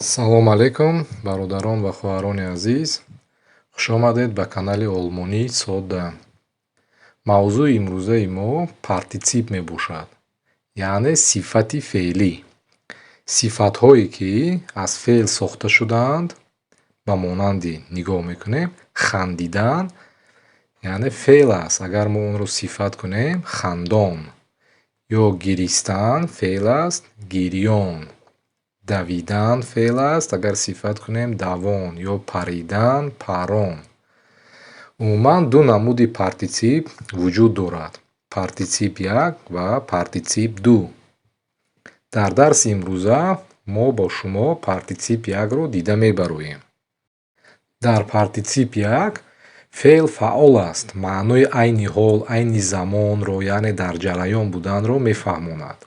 Салом алейкум, бародарон ва хоҳарони азиз! Хушомадед ба канали Олмонии содда. Мавзӯи имрӯзаи мо Партизип мебошад, яъне сифати феълӣ. Сифатҳое, ки аз феъл сохта шудаанд, ба монанди, нигоҳ мекунем, хандидан, яъне феъл аст. Агар мо онро сифат кунем, хандон, ё гиристан феъл аст, гирён, давидан феъл аст, агар сифат кунем, давон, ё паридан, парон. Умуман, ду намуди Партизип вуҷуд дорад: Партизип як ва Партизип ду. Дар дарси имрӯза мо бо шумо Партизип якро дида мебароем. Дар Партизип як феъл фаъол аст, маънои айни ҳол, айни замонро, яъне дар ҷараён буданро мефаҳмонад.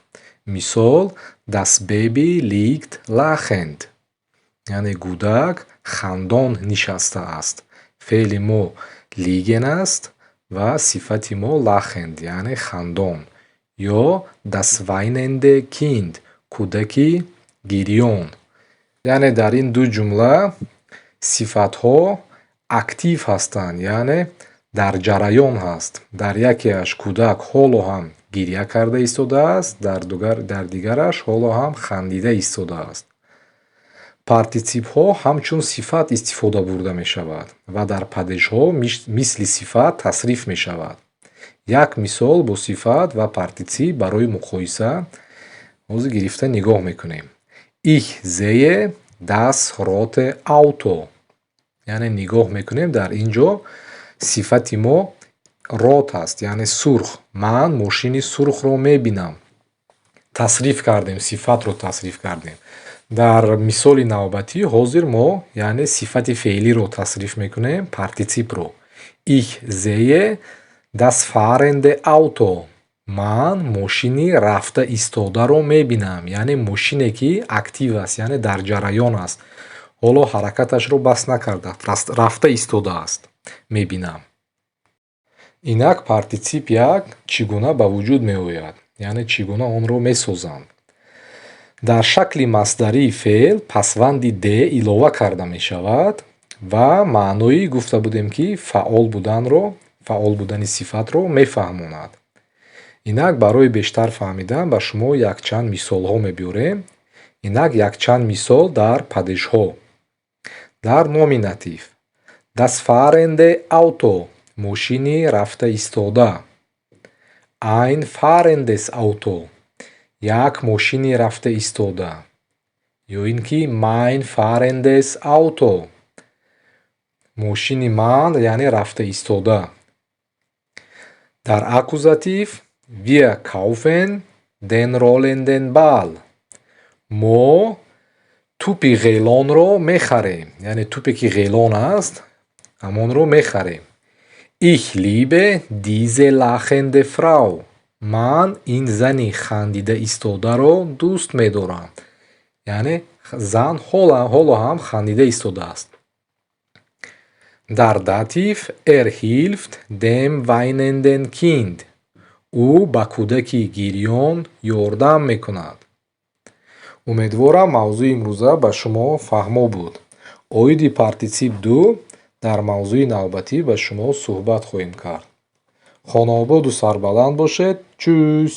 Мисол: Das Baby liegt lachend. Яъне гӯдак хандон нишастааст. Феъли мо liegen аст ва сифати мо lachend, яъне хандон. Ё das weinende Kind, кӯдаки гирён. Яъне дар ин ду ҷумла сифатҳо актив ҳастанд, яъне дар ҷараён ҳаст. Дар якеаш кӯдак ҳоло ҳам гиря карда истодааст, дар дигараш ҳоло ҳам хандида истодааст. Партизипҳо ҳамчун сифат истифода бурда мешавад ва дар падежҳо мисли сифат тасриф мешавад. Як мисол бо сифат ва Партизип барои муқоиса ҳозир гирифта нигоҳ мекунем. Ich sehe das rote Auto. Яъне нигоҳ мекунем, дар ин ҷо сифати мо rot аст, яъне сурх. Ман мошини сурхро мебинам. Тасриф кардем, сифатро тасриф кардем. Дар мисоли навбатӣ ҳозир мо, яъне, сифати феълиро тасриф мекунем, Партизипро. Ich sehe das fahrende Auto. Ман мошини рафта истодаро мебинам, яъне мошине, ки актив аст, яъне дар ҷараён аст, ҳоло ҳаракаташро бас накарда, рафта истодааст, мебинам. Инак, Партизип як чӣ гуна ба вуҷуд меояд, яъне чӣ гуна онро месозанд. Дар шакли масдарии феъл пасванди д илова карда мешавад ва маънои, гуфта будем, ки фаъол буданро, фаъол будани сифатро мефаҳмонад. Инак, барои бештар фаҳмидан ба шумо якчанд мисолҳо мебиёрем. Инак, якчанд мисол дар падежҳо. Дар Номинатив: das fahrende Auto, мошини рафта истода, ein fahrendes Auto, як мошини рафта истода, ё ин ки mein fahrendes Auto, мошини ман, яъне рафта истода. Дар Аккузатив: wir kaufen den rollenden Ball. Мо тӯпи ғелонро мехарем, яъне тӯпе, ки ғелон аст, ҳамонро мехарем. Ich liebe diese lachende Frau. Ман ин зани хандида истодаро дӯст медорам, яъне зан ҳоло ҳам хандида истодааст. Дар Датив: er hilft dem weinenden Kind. Ӯ ба кӯдаки гирён ёрдам мекунад. Умедворам, мавзӯи имрӯза ба шумо фаҳмо буд. Оиди Партизип ду дар мавзӯи навбатӣ ба шумо суҳбат хоҳем кард. Хонаободу сарбаланд бошед. Tschüss.